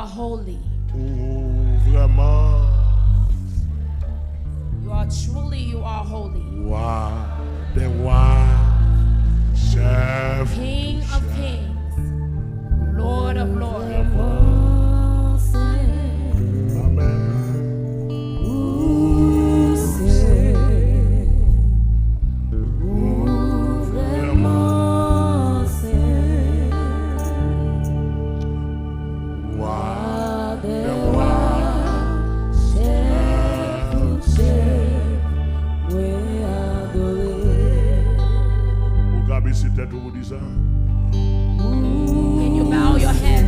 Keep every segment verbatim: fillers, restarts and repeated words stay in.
Holy. Ou vrèman. You are truly, you are holy. Wa dè wa, chèf. King of kings, Lord of lords. Vrèman sen. Amèn. Ou sen. Ou vrèman sen. Wa dè wa, chèf tout chèf, mwen adore. Ou ka bese tèt ou pou di sa? Can you bow your head?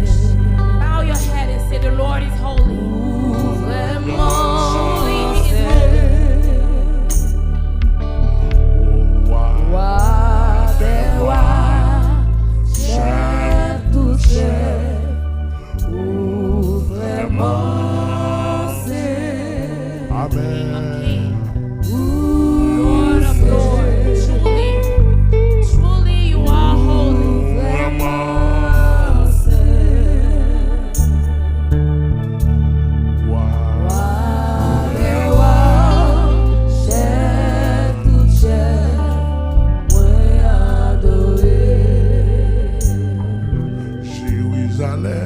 Bow your head and say, "The Lord is holy." Ou vrèman sen. Truly, he is holy. Wa dè wa, chèf tout chèf, ou vrèman sen. Amèn. King of kings, Lord of lords. Truly, truly, you are holy. Vrèman sen. Wa dè wa, chèf tout chèf, mwen adore. Jerizalèm,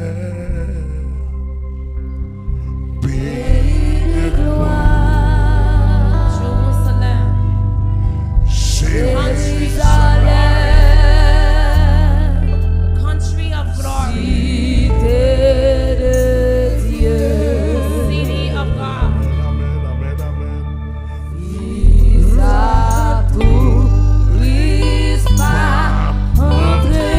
peyi de glwa. Jerusalem, Jerizalèm, country of glory. Site de Dye. City of God. Amèn, amèn, amèn. Visa touris pa antre.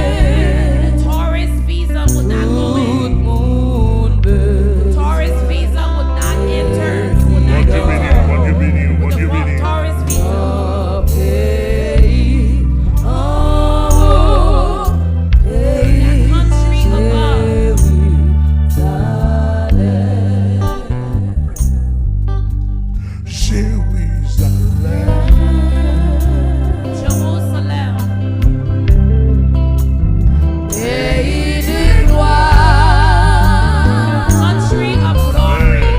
The tourist visa would not go in. Tout moun bezwen. The tourist visa would not enter. You would not enter with the tourist visa. Nan peyi anwo, peyi Jerizalèm. Jerizalèm. Jerusalem. Peyi de glwa. Country of glory.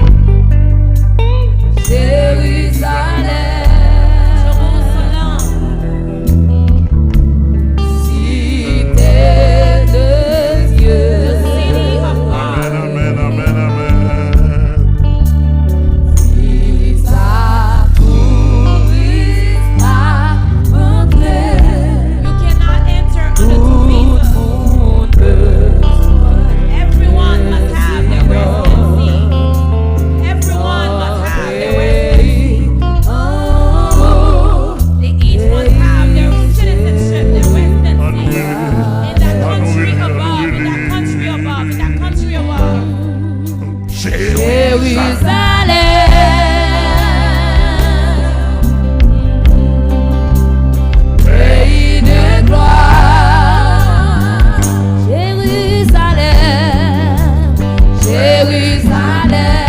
Jerizalèm. Jerusalem. Site de Dye. The city of God. Amèn, amèn, amèn, amèn. Visa touris pa antre. You cannot enter under two visas. Tout moun bezwen. Everyone must have their residency. Everyone must have their residency. They each must have their citizenship, their residency in that country above, in that country above, in that country above. Jerizalèm, peyi de glwa. Jerizalèm, Jerizalèm.